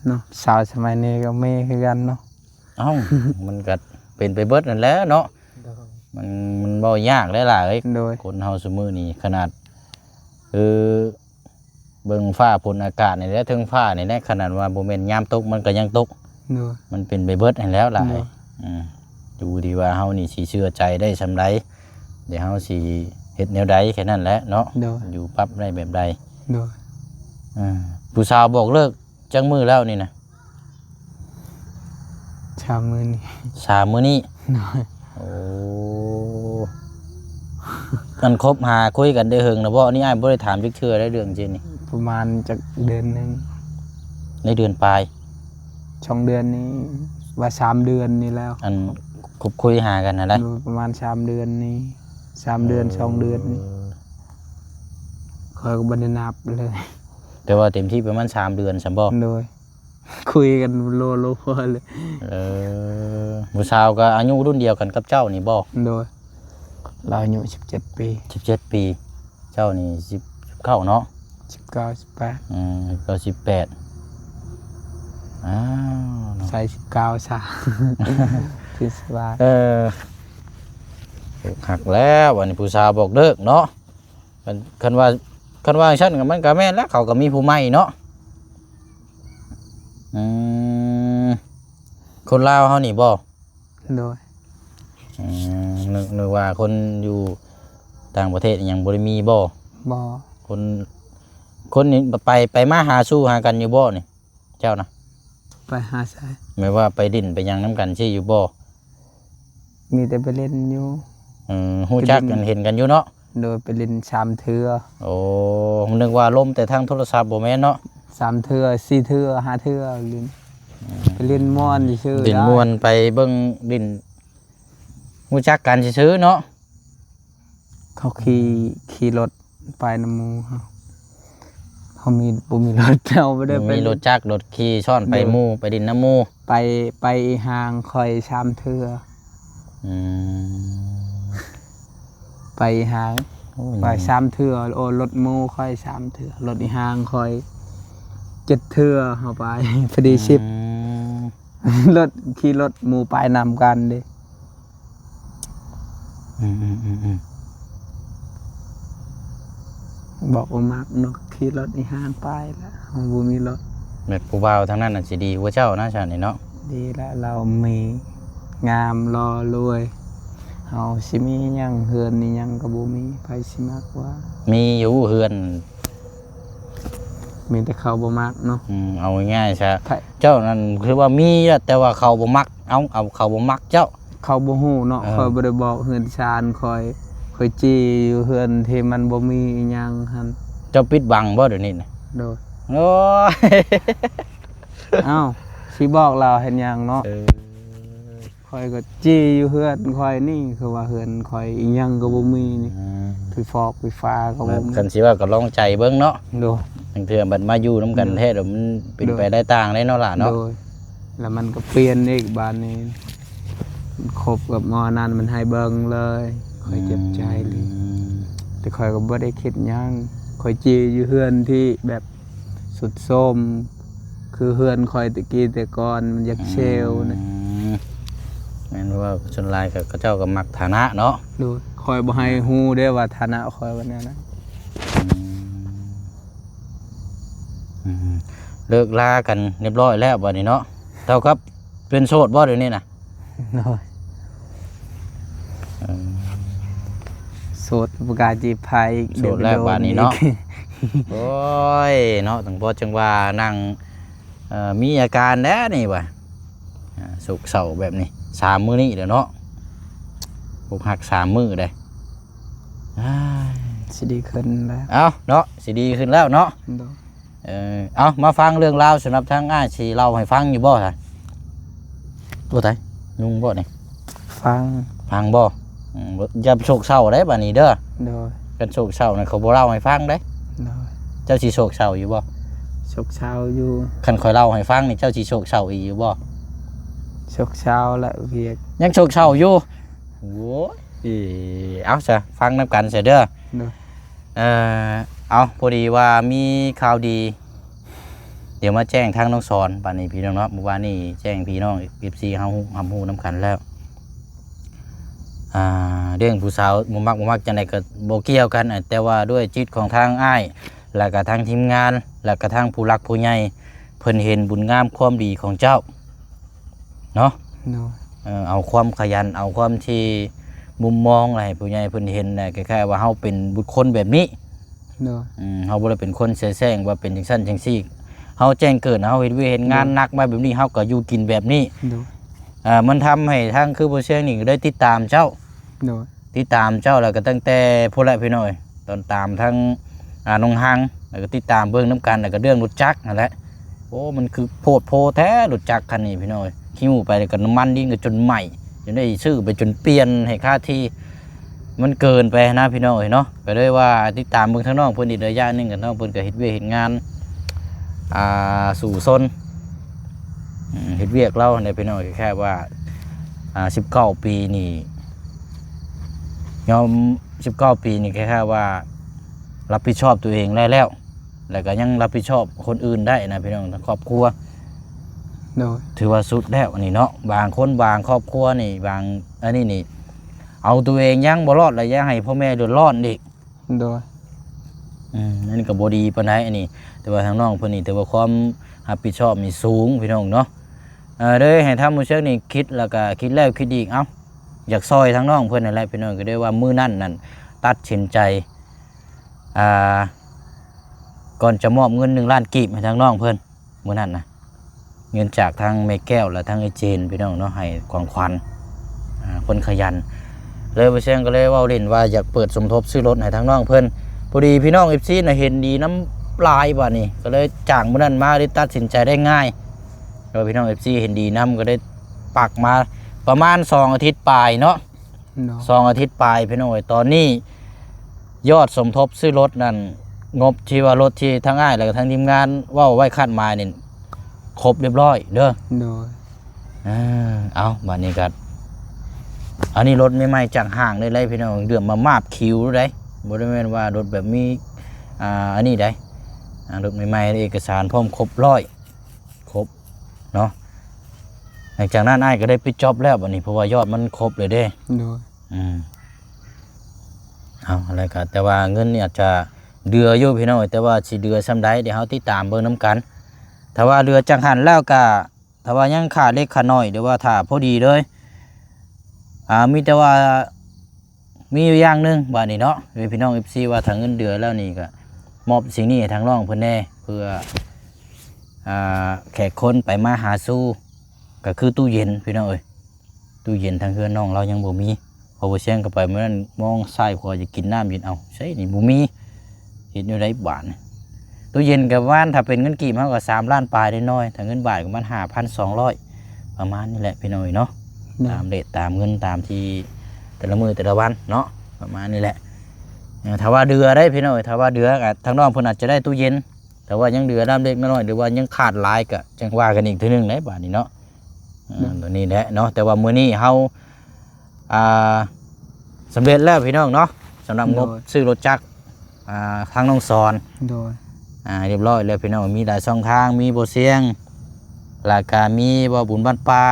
ເນາະ ສາວສະໄໝນີ້ກໍມີຄືກັນເນາະ ເອົ້າ ມັນກໍເປັນໄປເບິດນັ້ນແຫຼະເນາະ ໂດຍ ມັນ ມັນເວົ້າຍາກຫຼາຍໆ ໂດຍ ຄົນເຮົາຊຸມື້ນີ້ຂະໜາດ ຄື ເບິ່ງຟ້າຝົນອາກາດນີ້ແຫຼະ ເທິງຟ້ານີ້ແຫຼະ ຂະໜາດວ່າບໍ່ແມ່ນຍາມຕົກມັນກໍຍັງຕົກ ໂດຍ ມັນເປັນໄປເບິດຫັ້ນແຫຼະຫຼາຍ ໂດຍ ອືມ ຢູ່ທີ່ວ່າເຮົານີ້ຊິເຊື່ອໃຈໄດ້ສ່ຳໃດ ແລະເຮົາຊິເຮັດແນວໃດ ແຄ່ນັ້ນແຫຼະເນາະ ໂດຍ ຢູ່ປັບໄດ້ແບບໃດ ໂດຍ ເອີ ຜູ້ສາວບອກເລີກຈັກມື້ແລ້ວນີ້ນະ? ສາມມື້ນີ້ ສາມມື້ນີ້ ໂດຍ ໂອ້ ອັນຄົບຫາຄຸຍກັນໄດ້ເຫິງແລ້ວບໍ່? ອັນນີ້ອ້າຍບໍ່ໄດ້ຖາມຈັກເທື່ອໄດ໋ເລື່ອງຊີ້ນີ້ ປະມານຈັກເດືອນໜຶ່ງ ໃນເດືອນປາຍ ສອງເດືອນນີ້ ວ່າສາມເດືອນນີ້ແລ້ວ ອັນຄົບຄຸຍຫາກັນຫັ້ນແຫຼະ ໂດຍ ປະມານສາມເດືອນນີ້ ສາມເດືອນ ເອີ ສອງເດືອນນີ້ ຂ້ອຍກໍບໍ່ໄດ້ນັບເລີຍ ແຕ່ວ່າເຕັມທີ່ປະມານສາມເດືອນຊັ້ນບໍ່? ໂດຍ ຄຸຍກັນໂລໂລເລີຍ ເອີ ຜູ້ສາວກໍອາຍຸລຸ້ນດຽວກັນກັບເຈົ້ານີ້ບໍ່? ໂດຍ ລາວອາຍຸສິບເຈັດປີ ສິບເຈັດປີ ເຈົ້ານີ້ສິບ ສິບເກົ້າເນາະ ສິບເກົ້າ ສິບແປດ ອືມ ສິບເກົ້າ ສິບແປດ ອ້າວ ໃສ່ສິບເກົ້າຊະ ສິບ ເອີ ອົກຫັກແລ້ວ ອັນນີ້ຜູ້ສາວບອກເລີກເນາະ ຄັນ ຄັນວ່າ ຄັນວ່າຈັ່ງຊັ້ນກໍມັນກໍແມ່ນແຫຼະ ເຂົາກໍມີຜູ້ໃໝ່ເນາະ ອືມ ຄົນລາວເຮົານີ້ບໍ່? ໂດຍ ອືມ ນຶກ ນຶກວ່າຄົນຢູ່ຕ່າງປະເທດຫຍັງບໍ່ໄດ້ມີບໍ່? ບໍ່ ຄົນ ຄົນນີ້ໄປ ໄປມາຫາສູ່ຫາກັນຢູ່ບໍ່ນີ້ ເຈົ້ານະ? ໄປຫາໃສ? ແມ່ນວ່າໄປຫຼິ້ນໄປຫຍັງນຳກັນຊີ້ຢູ່ບໍ່? ມີແຕ່ໄປຫຼິ້ນຢູ່ ເອີ ຮູ້ຈັກ ໄປຫຼິ້ນກັນ ເຫັນກັນຢູ່ເນາະ ໂດຍ ໄປຫຼິ້ນສາມເທື່ອ ໂອ້ ນຶກວ່າລົມແຕ່ທາງໂທລະສັບ ບໍ່ແມ່ນເນາະ ສາມເທື່ອ ສີ່ເທື່ອ ຫ້າເທື່ອຫຼິ້ນ ອືມ ໄປຫຼິ້ນມ່ວນຊື່ໆ ຫຼິ້ນມ່ວນ ໄປເບິ່ງຫຼິ້ນ ຮູ້ຈັກກັນຊື່ໆເນາະ. ເຂົາຂີ່ ຂີ່ລົດໄປນຳໝູ່ເຮົາ ເຮົາມີ ບໍ່ມີລົດ ເຮົາບໍ່ໄດ້ ບໍ່ມີລົດຈັກລົດຂີ່ຊ້ອນໄປ ໂດຍ ໝູ່ ໄປຫຼິ້ນນຳໝູ່ ໄປ ໄປອີ່ຮ່າງຂ້ອຍສາມເທື່ອ. ອືມ ໄປອີ່ຮ່າງ ໂອ້ຍ ໄປສາມເທື່ອ. ໂອ້ ລົດໝູ່ຂ້ອຍສາມເທື່ອ ລົດອີ່ຮ່າງຂ້ອຍເຈັດເທື່ອ ເຮົາໄປ ພໍດີສິບ. ອືມ ລົດ ຂີ່ລົດໝູ່ໄປນຳກັນເດ້. ອືມໆໆໆ ບອກວ່າມັກເນາະ ຂີ່ລົດອີ່ຮ່າງໄປລະ ເຮົາບໍ່ມີລົດ. ແບບຜູ້ບ່າວທາງນັ້ນນະຊິດີກວ່າເຈົ້ານະ ຊັ້ນນີ້ເນາະ. ດີລະ ລາວມີງາມ ຫຼໍ່ລວຍ ເຮົາຊິມີຫຍັງ ເຮືອນນີ້ຫຍັງກໍບໍ່ມີ ໃຜຊິມັກວ່າ. ມີຢູ່ເຮືອນ ມີແຕ່ເຂົາບໍ່ມັກເນາະ. ອືມ ເອົາງ່າຍໆຊະ ເຈົ້ານັ້ນຄືວ່າມີແລ້ວ ແຕ່ວ່າເຂົາບໍ່ມັກ. ເອົາ ເອົາ ເຂົາບໍ່ມັກເຈົ້າ ເຂົາບໍ່ຮູ້ເນາະ. ເອີ ຂ້ອຍບໍ່ໄດ້ບອກເຮືອນຊານຂ້ອຍ ຂ້ອຍຈີ່ຢູ່ເຮືອນທີ່ມັນບໍ່ມີອີ່ຫຍັງຫັ້ນ. ເຈົ້າປິດບັງບໍ່ດຽວນີ້ນະ? ໂດຍ. ໂອ້ຍ ເອົ້າ ຊິບອກລາວເຮັດຫຍັງເນາະ? ເອີ ຂ້ອຍກໍຈີ່ຢູ່ເຮືອນຂ້ອຍນີ້ ຄືວ່າເຮືອນຂ້ອຍອີ່ຫຍັງກໍບໍ່ມີນີ້. ອືມ ໄຟຟອກໄຟຟ້າກໍບໍ່ມີ. ຄັນຊິເວົ້າກໍລອງໃຈເບິ່ງເນາະ. ໂດຍ. ບາງເທື່ອບັດມາຢູ່ນຳກັນ ໂດຍ ແທ້ ແລ້ວມັນເປັນ ໂດຍ ໄປໄດ້ຕ່າງເດ້ເນາະຫຼານເນາະ. ໂດຍ. ແລ້ວມັນກໍປ່ຽນອີກບາດນີ້ ມັນຄົບກັບໝໍນັ້ນ ມັນໃຫ້ເບິ່ງເລີຍ ຂ້ອຍເຈັບໃຈເລີຍ. ອືມ ແຕ່ຂ້ອຍກໍບໍ່ໄດ້ຄິດຫຍັງ ຂ້ອຍຈີ່ຢູ່ເຮືອນທີ່ແບບ ຊຸດໂຊມ ຄືເຮືອນຂ້ອຍແຕ່ກີ້ແຕ່ກ່ອນ ມັນຢາກເຊວນະ. ອືມ ແມ່ນວ່າສ່ວນຫຼາຍກໍ ເຂົາເຈົ້າກໍມັກຖານະເນາະ. ໂດຍ. ຂ້ອຍບໍ່ໃຫ້ຮູ້ເດ້ວ່າຖານະຂ້ອຍວ່າແນວໃດ. ອືມ ອືມ ເລີກລາກັນຮຽບຮ້ອຍແລ້ວບັດນີ້ເນາະ. ເທົ່າກັບເປັນໂສດບໍ່ດຽວນີ້ນະ? ໂດຍ. ເອີ ໂສດ ບໍ່ກ້າຈີບໃຜອີກ. ໂສດແລ້ວບາດນີ້ເນາະ. ໂອ້ຍເນາະ ຈັ່ງພໍຈັ່ງວ່ານັ່ງ ເອີ ມີອາການແດ່ນີ້ວ່າ ອ່າ ໂສກເສົ້າແບບນີ້ ສາມມື້ນີ້ແຫຼະເນາະ. ອົກຫັກສາມມື້ເດ້. ອ້າຍ ຊິດີຂຶ້ນແລ້ວ. ເອົ້າເນາະ ຊິດີຂຶ້ນແລ້ວເນາະ. ໂດຍ. ເອີ ເອົາ ມາຟັງເລື່ອງລາວສຳລັບທາງອ້າຍຊິເລົ່າໃຫ້ຟັງຢູ່ບໍ່ຊະ? ໂອ້ ຕາຍ ຍຸງບໍ່ນີ້? ຟັງ ຟັງບໍ່? ອືມ ຢ່າໂສກເສົ້າເດ້ບາດນີ້ເດີ. ໂດຍ. ຄັນໂສກເສົ້ານະ ເຂົາບໍ່ເລົ່າໃຫ້ຟັງເດ້. ໂດຍ. ເຈົ້າຊິໂສກເສົ້າຢູ່ບໍ່? ໂສກເສົ້າຢູ່. ຄັນຂ້ອຍເລົ່າໃຫ້ຟັງນີ້ ເຈົ້າຊິໂສກເສົ້າອີກຢູ່ບໍ່? ໂສກເສົ້າແຫຼະ ວຽກ ຍັງໂສກເສົ້າຢູ່. ໂອ້ຍ ເອົາຊະ ຟັງນຳກັນຊະເດີ. ໂດຍ. ເອີ ເອົາ ພໍດີວ່າມີຂ່າວດີ ດຽວມາແຈ້ງທາງນ້ອງສອນບາດນີ້ພີ່ນ້ອງເນາະ. ມື້ວານນີ້ແຈ້ງພີ່ນ້ອງ ເອັຟຊີ ເຮົາຮູ້ ຮັບຮູ້ນຳກັນແລ້ວ. ອ່າ ເລື່ອງຜູ້ສາວບໍ່ມັກ ບໍ່ມັກຈັ່ງໃດກໍບໍ່ກ່ຽວກັນ ແຕ່ວ່າດ້ວຍຈິດຂອງທາງອ້າຍ ແລ້ວກໍທາງທີມງານ ແລ້ວກໍທາງຜູ້ຫຼັກຜູ້ໃຫຍ່ ເພິ່ນເຫັນບຸນງາມຄວາມດີຂອງເຈົ້າ ເນາະ. ໂດຍ. ເອີ ເອົາຄວາມຂະຫຍັນ ເອົາຄວາມທີ່ມຸມມອງໃຫ້ຜູ້ໃຫຍ່ເພິ່ນເຫັນນະ ຄ້າຍໆວ່າເຮົາເປັນບຸກຄົນແບບນີ້. ໂດຍ. ອືມ ເຮົາບໍ່ໄດ້ເປັນຄົນເສຍແສ້ງວ່າເປັນຈັ່ງຊັ້ນຈັ່ງຊີ້ ເຮົາແຈ້ງເກີດ ເຮົາເຮັດວຽກເຮັດງານ ໂດຍ ໜັກມາແບບນີ້ ເຮົາກໍຢູ່ກິນແບບນີ້. ໂດຍ. ເອີ ມັນທຳໃຫ້ທາງຄືບໍ່ເຊງນີ້ໄດ້ຕິດຕາມເຈົ້າ. ໂດຍ. ຕິດຕາມເຈົ້າ ແລ້ວກໍຕັ້ງແຕ່ພຸ້ນແຫຼະພີ່ນ້ອງເອີຍ ຕອນຕາມທັງ ອ່າ ນ້ອງຮັງ ແລ້ວກໍຕິດຕາມເບິ່ງນຳກັນ ແລ້ວກໍເລື່ອງລົດຈັກຫັ້ນແຫຼະ. ໂອ້ ມັນຄືໂພດໂພແທ້ລົດຈັກຄັນນີ້ພີ່ນ້ອງເອີຍ ຂີ່ໝູ່ໄປແລ້ວກໍນ້ຳມັນດິນກໍຈົນໄໝ້ ຈົນໄດ້ຊື້ໄປຈົນປ່ຽນໃຫ້ຄາທີ່ ມັນເກີນໄປຫັ້ນນະພີ່ນ້ອງເອີຍເນາະ. ກໍເລີຍວ່າຕິດຕາມເບິ່ງທາງນ້ອງເພິ່ນອີກໄລຍະໜຶ່ງ ກໍນ້ອງເພິ່ນກໍເຮັດວຽກເຮັດງານ ອ່າ ສູ້ຊົນ ອືມ ເຮັດວຽກລາວຫັ້ນແຫຼະພີ່ນ້ອງ. ແຄ່ວ່າ ອ່າ ສິບເກົ້າປີນີ້ ຍອມ ສິບເກົ້າປີນີ້ ແຄ່ວ່າຮັບຜິດຊອບຕົວເອງໄດ້ແລ້ວ ແລ້ວກໍຍັງຮັບຜິດຊອບຄົນອື່ນໄດ້ນະພີ່ນ້ອງ ທັງຄອບຄົວ. ໂດຍ. ຖືວ່າສຸດແລ້ວອັນນີ້ເນາະ. ບາງຄົນບາງຄອບຄົວນີ້ ບາງອັນນີ້ນີ້ ເອົາຕົວເອງຍັງບໍ່ລອດ ແລ້ວຍັງໃຫ້ພໍ່ແມ່ເດືອດຮ້ອນອີກ. ໂດຍ. ອືມ ອັນນີ້ກໍບໍ່ດີປານໃດອັນນີ້ ແຕ່ວ່າທາງນ້ອງເພິ່ນນີ້ ຖືວ່າຄວາມຮັບຜິດຊອບນີ້ສູງພີ່ນ້ອງເນາະ. ເອີ ເລີຍໃຫ້ທາງໝູ່ເຊກນີ້ຄິດ ແລ້ວກໍຄິດແລ້ວຄິດອີກ ເອົ້າ ຢາກຊ່ອຍທາງນ້ອງເພິ່ນນັ້ນແຫຼະພີ່ນ້ອງ. ກໍເລີຍວ່າມື້ນັ້ນນັ້ນຕັດສິນໃຈ ອ່າ ກ່ອນຈະມອບເງິນໜຶ່ງລ້ານກີບໃຫ້ທາງນ້ອງເພິ່ນ ມື້ນັ້ນນະ ເງິນຈາກທາງແມ່ແກ້ວ ແລະ ທາງເອື້ອຍເຈນ ພີ່ນ້ອງເນາະ ໃຫ້ຂອງຂວັນ ອ່າ ຄົນຂະຫຍັນ. ເລີຍບໍ່ແຊງກໍເລີຍເວົ້າຫຼິ້ນວ່າຢາກເປີດສົມທົບຊື້ລົດໃຫ້ທາງນ້ອງເພິ່ນ. ພໍດີພີ່ນ້ອງເອັຟຊີນະເຫັນດີນຳຫຼາຍບາດນີ້ ກໍເລີຍຈາກມື້ນັ້ນມາໄດ້ຕັດສິນໃຈໄດ້ງ່າຍ. ແລ້ວພີ່ນ້ອງເອັຟຊີເຫັນດີນຳ ກໍໄດ້ປັກມາປະມານສອງອາທິດປາຍເນາະ. ໂດຍ ສອງອາທິດປາຍພີ່ນ້ອງເອີຍ. ຕອນນີ້ຍອດສົມທົບຊື້ລົດນັ້ນ ງົບທີ່ວ່າລົດທີ່ທາງອ້າຍ ແລ້ວກໍທາງທີມງານເວົ້າໄວ້ຄາດໝາຍນີ້ ຄົບຮຽບຮ້ອຍເດີ. ໂດຍ ເອີ ເອົາ ບາດນີ້ກໍ ອັນນີ້ລົດໃໝ່ໆຈາກຫ້າງເລີຍເດ້ພີ່ນ້ອງ, ເດືອມມາມາບຄິວເດ້, ບໍ່ໄດ້ແມ່ນວ່າລົດແບບມີ ອ່າ ອັນນີ້ໃດ໋. ອ່າ ລົດໃໝ່ໆ ເອກະສານພ້ອມຄົບຮ້ອຍ ຄົບເນາະ. ຫຼັງຈາກນັ້ນອ້າຍກໍໄດ້ປິດຈອບແລ້ວ ບາດນີ້ ເພາະວ່າຍອດມັນຄົບເລີຍເດ້. ໂດຍ ອືມ ເອົາ ແລ້ວກໍ ແຕ່ວ່າເງິນນີ້ອາດຈະເຫຼືອຢູ່ພີ່ນ້ອງເອີຍ, ແຕ່ວ່າຊິເຫຼືອສ່ຳໃດ ດຽວເຮົາຕິດຕາມເບິ່ງນຳກັນ. ຖ້າວ່າເຫຼືອຈັກຫັ້ນແລ້ວກໍ ຖ້າວ່າຍັງຂາດເລັກຂາດນ້ອຍ ຫຼືວ່າຖ້າພໍດີເລີຍ ອ່າ ມີແຕ່ວ່າ ມີຢູ່ຢ່າງໜຶ່ງບາດນີ້ເນາະ ເອີ ພີ່ນ້ອງເອັຟຊີ ວ່າຖ້າເງິນເດືອນແລ້ວນີ້ກໍມອບສິ່ງນີ້ໃຫ້ທາງນ້ອງເພິ່ນແດ່ ເພື່ອ ອ່າ ແຂກຄົນໄປມາຫາສູ່ ກໍຄືຕູ້ເຢັນພີ່ນ້ອງເອີຍ. ຕູ້ເຢັນທາງເຮືອນນ້ອງລາວຍັງບໍ່ມີ ເພາະວ່າແຊງເຂົ້າໄປມື້ນັ້ນ ມອງຊ້າຍຂວາຢາກກິນນ້ຳເຢັນ ເອົ້າ ໃສນີ້ບໍ່ມີ ເຮັດແນວໃດບາດນີ້? ຕູ້ເຢັນກໍປະມານ ຖ້າເປັນເງິນກີບເຮົາກໍສາມລ້ານປາຍໜ້ອຍໆ, ຖ້າເງິນບາດກໍປະມານຫ້າພັນສອງຮ້ອຍ ປະມານນີ້ແຫຼະພີ່ນ້ອງເອີຍເນາະ. ໂດຍ ຕາມເຣດຕາມເງິນຕາມທີ່ແຕ່ລະມື້ແຕ່ລະວັນເນາະ ປະມານນີ້ແຫຼະ. ເອີ ຖ້າວ່າເດືອໄດ້ພີ່ນ້ອງເອີຍ ຖ້າວ່າເດືອກໍ ທາງນ້ອງເພິ່ນອາດຈະໄດ້ຕູ້ເຢັນ, ຖ້າວ່າຍັງເຫຼືອນ້ຳເລັກນ້ອຍ ຫຼືວ່າຍັງຂາດຫຼາຍກໍຈັ່ງວ່າກັນອີກເທື່ອໜຶ່ງໄດ໋ບາດນີ້ເນາະ. ເອີ ໂດຍ ຕົວນີ້ແຫຼະເນາະ ແຕ່ວ່າມື້ນີ້ເຮົາ ອ່າ ສຳເລັດແລ້ວພີ່ນ້ອງເນາະ ສຳລັບງົບ ໂດຍ ຊື້ລົດຈັກ ອ່າ ທາງນ້ອງສອນ ໂດຍ ອ່າ ຮຽບຮ້ອຍແລ້ວພີ່ນ້ອງ. ມີຫຼາຍຊ່ອງທາງ ມີບໍ່ຊຽງ ແລ້ວກະມີບໍ່ບຸນບ້ານປ່າ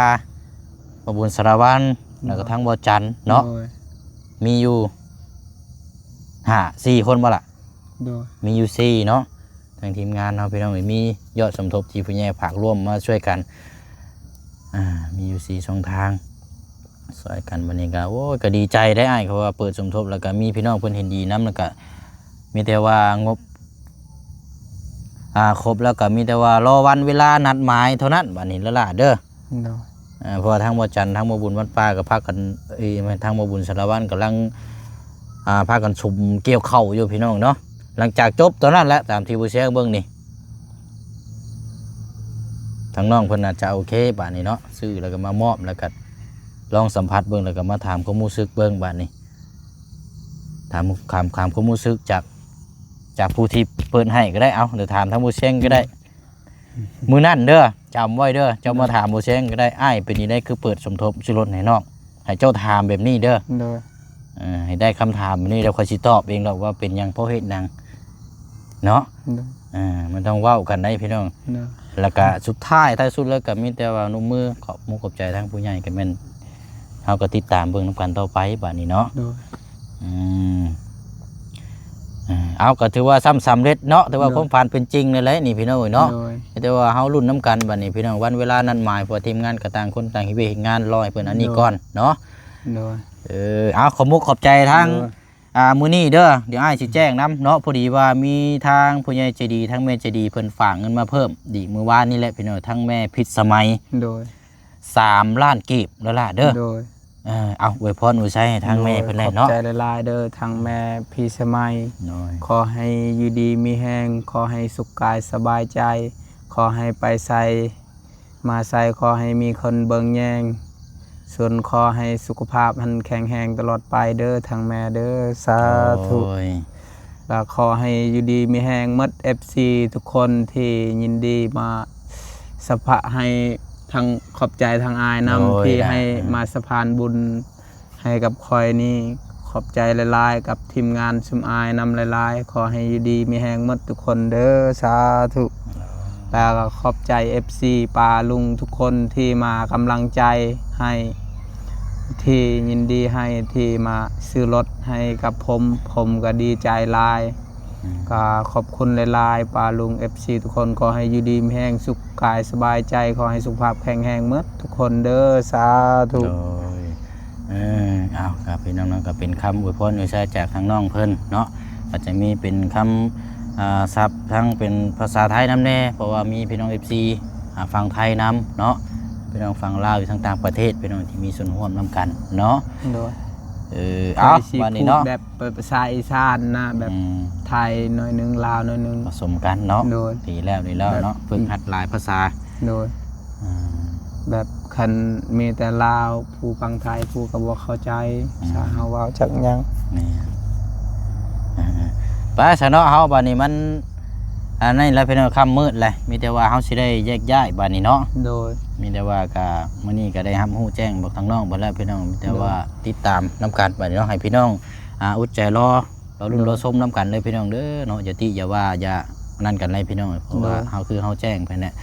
ບໍ່ບຸນສາລະວັນ ໂດຍ ແລ້ວກະທັງບໍ່ຈັນເນາະ ໂດຍ ມີຢູ່ຫ້າ ສີ່ຄົນບໍ່ລະ? ໂດຍ ມີຢູ່ສີ່ເນາະ. ທາງທີມງານເຮົາພີ່ນ້ອງເອີຍ ມີຍອດສົມທົບທີ່ຜູ້ໃຫຍ່ຝາກຮ່ວມມາຊ່ວຍກັນ ອ່າ ມີຢູ່ສີ່ຊ່ອງທາງຊ່ອຍກັນ. ບັດນີ້ກໍ ໂອ້ຍ ກໍດີໃຈໄດ໋ອ້າຍ ເພາະວ່າເປີດສົມທົບ ແລ້ວກໍມີພີ່ນ້ອງເພິ່ນເຫັນດີນຳ ແລ້ວກໍມີແຕ່ວ່າງົບ ອ່າ ຄົບ ແລ້ວກໍມີແຕ່ວ່າລໍວັນເວລານັດໝາຍເທົ່ານັ້ນ ບັດນີ້ຫຼ້າໆເດີ. ໂດຍ ເອີ ເພາະວ່າທາງບໍ່ຈັນ ທາງບໍ່ບຸນວັດປ່າກໍພາກັນ ເອີຍ ທາງບໍ່ບຸນສາລະວັນກຳລັງ ອ່າ ພາກັນສຸມກ່ຽວເຂົ້າຢູ່ພີ່ນ້ອງເນາະ. ຫຼັງຈາກຈົບຕອນນັ້ນແຫຼະ ຕາມທີ່ຜູ້ແຊງເບິ່ງນີ້ ທາງນ້ອງເພິ່ນອາດຈະໂອເຄບາດນີ້ເນາະ ຊື້ແລ້ວກໍມາມອບ ແລ້ວກໍລອງສຳຜັດເບິ່ງ ແລ້ວກໍມາຖາມຄວາມຮູ້ສຶກເບິ່ງບາດນີ້ ຖາມ ຖາມ ຖາມຄວາມຮູ້ສຶກຈາກ ຈາກຜູ້ທີ່ເປີດໃຫ້ກໍໄດ້. ເອົາ ດຽວຖາມທາງຜູ້ແຊງກໍໄດ້. ມື້ນັ້ນເດີ ຈຳໄວ້ເດີ ເຈົ້າມາຖາມບໍ່ແຊງກໍໄດ້ ອ້າຍເປັນຈັ່ງໃດຄືເປີດສົມທົບຊື້ລົດໃຫ້ນ້ອງ ໃຫ້ເຈົ້າຖາມແບບນີ້ເດີ. ໂດຍ ເອີ ໃຫ້ໄດ້ຄຳຖາມແບບນີ້ ແລ້ວຂ້ອຍຊິຕອບເອງດອກວ່າເປັນຫຍັງ ເພາະເຫດຫຍັງເນາະ. ໂດຍ ເອີ ມັນຕ້ອງເວົ້າກັນໄດ໋ພີ່ນ້ອງ. ໂດຍ ແລ້ວກະສຸດທ້າຍ ທ້າຍສຸດແລ້ວກະມີແຕ່ວ່ານົບມືຂອບມຸກຂອບໃຈທາງຜູ້ໃຫຍ່ ກໍແມ່ນ ເຮົາກໍຕິດຕາມເບິ່ງນຳກັນຕໍ່ໄປບາດນີ້ເນາະ. ໂດຍ ອືມ ເອີ ເອົາ ກໍຖືວ່າຊ້ຳສຳເລັດເນາະ ຖືວ່າ ໂດຍ ຄວາມຝັນເປັນຈິງແລ້ວແຫຼະນີ້ພີ່ນ້ອງເອີຍເນາະ. ໂດຍ ແຕ່ວ່າເຮົາລຸ້ນນຳກັນບາດນີ້ພີ່ນ້ອງ ວັນເວລານັດໝາຍ ເພາະວ່າທີມງານກໍຕ່າງຄົນຕ່າງເຮັດວຽກເຮັດງານ ລໍໃຫ້ເພິ່ນອັນນີ້ ໂດຍ ກ່ອນເນາະ. ໂດຍ ເອີ ເອົາ ຂອບມຸກຂອບໃຈທາງ ໂດຍ ອ່າ ມື້ນີ້ເດີ ດຽວອ້າຍຊິແຈ້ງນຳເນາະ ພໍດີວ່າມີທາງຜູ້ໃຫຍ່ໃຈດີ ທາງແມ່ໃຈດີ ເພິ່ນຝາກເງິນມາເພີ່ມອີກມື້ວານນີ້ແຫຼະພີ່ນ້ອງ ທາງແມ່ພິດສະໄໝ. ໂດຍ ສາມລ້ານກີບແລ້ວລະເດີ. ໂດຍ ເອີ ເອົາ ອວຍພອນອວຍໄຊໃຫ້ທາງແມ່ເພິ່ນແດ່ເນາະ. ໂດຍ ຂອບໃຈຫຼາຍໆເດີ ທາງແມ່ພິດສະໄໝ. ໂດຍ ຂໍໃຫ້ຢູ່ດີມີແຮງ ຂໍໃຫ້ສຸກກາຍສະບາຍໃຈ ຂໍໃຫ້ໄປໃສມາໃສ ຂໍໃຫ້ມີຄົນເບິ່ງແຍງ ສ່ວນຂໍໃຫ້ສຸຂະພາບຫັ້ນແຂງແຮງຕະຫຼອດໄປເດີ ທາງແມ່ເດີ ສາທຸ. ໂດຍ ລະຂໍໃຫ້ຢູ່ດີມີແຮງໝົດ ເອັຟຊີ ທຸກຄົນທີ່ຍິນດີມາສະພະ ໃຫ້ທັງຂອບໃຈທາງອ້າຍນຳ ໂດຍ ທີ່ໃຫ້ ເອີ ມາສະພານບຸນໃຫ້ກັບຂ້ອຍນີ້. ຂອບໃຈຫຼາຍໆ ກັບທີມງານຊຸມອ້າຍນຳຫຼາຍໆ ຂໍໃຫ້ຢູ່ດີມີແຮງໝົດທຸກຄົນເດີ ສາທຸ. ແລ້ວກໍຂອບໃຈ ເອັຟຊີ ປ້າລຸງທຸກຄົນທີ່ມາກຳລັງໃຈໃຫ້ ທີ່ຍິນດີໃຫ້ ທີ່ມາຊື້ລົດໃຫ້ກັບຜົມ ຜົມກໍດີໃຈຫຼາຍ. ອືມ ກໍຂອບຄຸນຫຼາຍໆ ປ້າລຸງ ເອັຟຊີ ທຸກຄົນ ຂໍໃຫ້ຢູ່ດີມີແຮງ ສຸກກາຍສະບາຍໃຈ ຂໍໃຫ້ສຸຂະພາບແຂງແຮງໝົດທຸກຄົນເດີ ສາທຸ. ໂດຍ ເອີ ເອົາ ກໍພີ່ນ້ອງເນາະ ກໍເປັນຄຳອວຍພອນອວຍໄຊຈາກທາງນ້ອງເພິ່ນເນາະ ອາດຈະມີເປັນຄຳ ອ່າ ສັບທັງເປັນພາສາໄທນຳແດ່ ເພາະວ່າມີພີ່ນ້ອງ ເອັຟຊີ ອ່າ ຝັ່ງໄທນຳເນາະ ພີ່ນ້ອງຝັ່ງລາວຢູ່ທາງຕ່າງປະເທດ ພີ່ນ້ອງທີ່ມີສ່ວນຮ່ວມນຳກັນເນາະ. ໂດຍ ເອີ ເອົາ ບາດນີ້ເນາະ ແບບ ເປັນພາສາອີສານນະ ແບບ ອືມ ໄທໜ້ອຍໜຶ່ງ ລາວໜ້ອຍໜຶ່ງ ປະສົມກັນເນາະ. ໂດຍ ດີແລ້ວ ດີແລ້ວເນາະ ແບບ ຝຶກຫັດຫຼາຍພາສາ. ໂດຍ ອືມ ແບບເຄ ຄັນມີແຕ່ລາວ ຜູ້ຟັງໄທ ຜູ້ກໍບໍ່ເຂົ້າໃຈ ອືມ ສາເຮົາເວົ້າຈັກຫຍັງ. ແມ່ນ ອ່າ ໄປຊະເນາະ ເຮົາບາດນີ້ມັນ ອັນນີ້ແຫຼະພີ່ນ້ອງ ຄ່ຳມືດແຫຼະ ມີແຕ່ວ່າເຮົາຊິໄດ້ແຍກຍ້າຍບາດນີ້ເນາະ. ໂດຍ ມີແຕ່ວ່າກະ ມື້ນີ້ກະໄດ້ຮັບຮູ້ແຈ້ງບອກທາງນ້ອງເພິ່ນແລ້ວພີ່ນ້ອງ ມີແຕ່ ໂດຍ ວ່າຕິດຕາມນຳກັນບາດນີ້ເນາະ ໃຫ້ພີ່ນ້ອງ ອ່າ ອົດໃຈລໍ ລໍລຸ້ນ ໂດຍ ລໍຊົມນຳກັນເດີພີ່ນ້ອງເດີເນາະ. ຢ່າຕິຢ່າວ່າ ຢ່ານັ້ນກັນເລີຍພີ່ນ້ອງ ເພາະວ່າ ໂດຍ ເຮົາ ຄືເຮົາແຈ້ງໄປແຫຼະ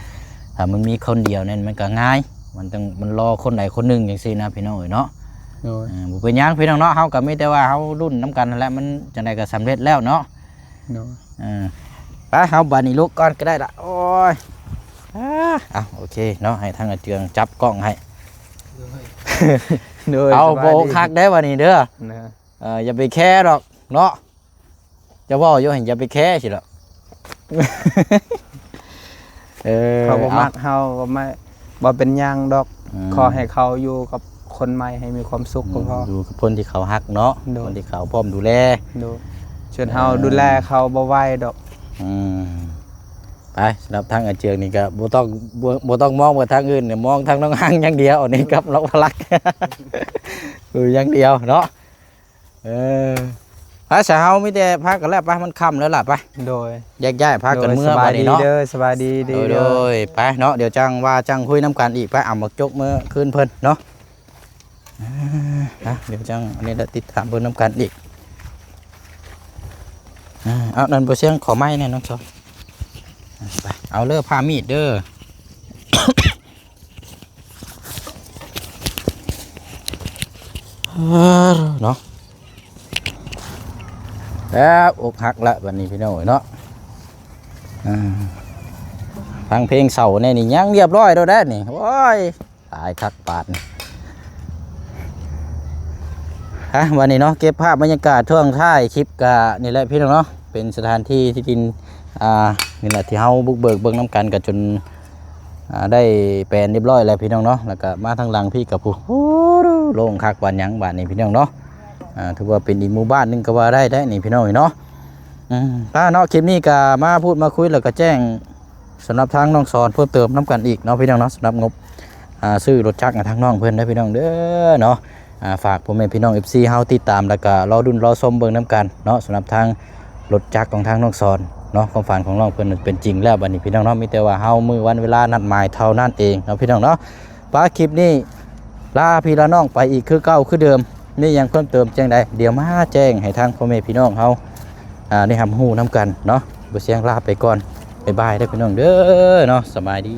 ຖ້າມັນມີຄົນດຽວນັ້ນມັນກໍງ່າຍ ມັນຕ້ອງ ມັນລໍຄົນໃດຄົນໜຶ່ງຈັ່ງຊີ້ນະພີ່ນ້ອງເອີຍເນາະ. ໂດຍ ເອີ ບໍ່ເປັນຫຍັງພີ່ນ້ອງເນາະ ເຮົາກໍມີແຕ່ວ່າເຮົາລຸ້ນນຳກັນຫັ້ນແຫຼະ ມັນຈັ່ງໃດກໍສຳເລັດແລ້ວເນາະ. ໂດຍ ເອີ ໄປ ເຮົາບາດນີ້ລຸກກ່ອນກໍໄດ້ລະ. ໂອ້ຍ ອ່າ ເອົາ ໂອເຄເນາະ ໃຫ້ທາງອາເຈືອງຈັບກ້ອງໃຫ້. ໂດຍ ໂດຍ ເອົາ ສະບາຍດີ ບໍ່ອົກຫັກເດີບາດນີ້ເດີ. ນະ ເອີ ຢ່າໄປແຄດອກເນາະ ຈະເວົ້າຢູ່ຫັ້ນ ຢ່າໄປແຄຊິດອກ. ເອີ ເຂົາບໍ່ມັກເຮົາ ເອົາ ກໍບໍ່ ບໍ່ເປັນຫຍັງດອກ. ອືມ ຂໍໃຫ້ເຂົາຢູ່ກັບຄົນໃໝ່ໃຫ້ມີຄວາມສຸກ ອືມ ກໍພໍ ຢູ່ກັບຄົນທີ່ເຂົາຮັກເນາະ. ໂດຍ ຄົນທີ່ເຂົາພ້ອມດູແລ. ໂດຍ ສ່ວນເຮົາ ເອີ ດູແລເຂົາບໍ່ໄຫວດອກ. ອືມ ໄປ ສຳລັບທາງອາເຈືອງນີ້ກໍບໍ່ຕ້ອງ ບໍ່ ບໍ່ຕ້ອງມອງໄປທາງອື່ນ ມອງທາງນ້ອງຮັງຢ່າງດຽວ ອັນນີ້ກັບລັອກພະລັກ ເອີ ຢ່າງດຽວເນາະ. ເອີ ໄປຊະ ເຮົາມີແຕ່ພາກັນແລ້ວ ໄປ ມັນຄ່ຳແລ້ວລະ ໄປ. ໂດຍ ແຍກຍ້າຍພາກັນເມືອບາດນີ້ເນາະ. ໂດຍ ສະບາຍດີເດີ ສະບາຍດີເດີ. ໂດຍ ໂດຍ ໄປເນາະ ດຽວຈັ່ງວ່າຈັ່ງຄຸຍນຳກັນອີກ. ໄປ ເອົາໝາກຈົກເມືອຄືນເພິ່ນເນາະ. ອ່າ ດຽວຈັ່ງອັນນີ້ລະຕິດຕາມເບິ່ງນຳກັນອີກ. ອ່າ ເອົາ ນັ້ນບໍ່ສຽງ ຂໍໄມ້ແດ່ນ້ອງຊອນ. ໄປ ເອົາເລີ ພາມີດເດີ. ເອີ ເນາະ ແລ້ວອົກຫັກລະບາດນີ້ພີ່ນ້ອງເອີຍເນາະ. ອ່າ ຟັງເພງເສົ້າແດ່ນີ້ ຍັງຮຽບຮ້ອຍໂດດແດ່ນີ້. ໂອ້ຍ ຕາຍຄັກປານນີ້. ອ່ະ ບາດນີ້ເນາະ ເກັບພາບບັນຍາກາດຊ່ວງທ້າຍຄລິບກະນີ້ແຫຼະພີ່ນ້ອງເນາະ ເປັນສະຖານທີ່ທີ່ດິນ ອ່າ ນີ້ແຫຼະ ທີ່ເຮົາບຸກເບີກເບິ່ງນຳກັນ ກະຈົນ ອ່າ ໄດ້ແປນຮຽບຮ້ອຍແລ້ວພີ່ນ້ອງເນາະ. ແລ້ວກະມາທາງຫຼັງພີ້ກະ ໂອ້ ໂລ່ງຄັກປານຫຍັງບາດນີ້ພີ່ນ້ອງເນາະ. ອ່າ ຖືວ່າເປັນອີກໝູ່ບ້ານໜຶ່ງກໍວ່າໄດ້ເດ້ນີ້ພີ່ນ້ອງເອີຍເນາະ. ອືມ ໄປເນາະ ຄລິບນີ້ກະມາພູດມາຄຸຍ ແລ້ວກະແຈ້ງສຳລັບທາງນ້ອງສອນເພີ່ມເຕີມນຳກັນອີກເນາະພີ່ນ້ອງເນາະ ສຳລັບງົບ ອ່າ ຊື້ລົດຈັກໃຫ້ທາງນ້ອງເພິ່ນເດີພີ່ນ້ອງເດີເນາະ. ອ່າ ຝາກພໍ່ແມ່ພີ່ນ້ອງ ເອັຟຊີ ເຮົາຕິດຕາມ ແລ້ວກະລໍລຸ້ນລໍຊົມເບິ່ງນຳກັນເນາະ ສຳລັບທາງລົດຈັກຂອງທາງນ້ອງສອນເນາະ. ຄວາມຝັນຂອງນ້ອງເພິ່ນເປັນຈິງແລ້ວບາດນີ້ພີ່ນ້ອງເນາະ. ມີແຕ່ວ່າເຮົາມື້ວັນເວລານັດໝາຍເທົ່ານັ້ນເອງເນາະພີ່ນ້ອງເນາະ. ປະ ຄລິບນີ້ລາພີ່ລານ້ອງໄປອີກຄືເກົ່າຄືເດີມ. ມີຫຍັງເພີ່ມເຕີມຈັ່ງໃດ ດຽວມາແຈ້ງໃຫ້ທາງພໍ່ແມ່ພີ່ນ້ອງເຮົາ ອ່າ ໄດ້ຮັບຮູ້ນຳກັນເນາະ. ບໍ່ສຽງລາໄປກ່ອນ ບາຍບາຍເດີພີ່ນ້ອງເດີເນາະ. ສະບາຍດີ.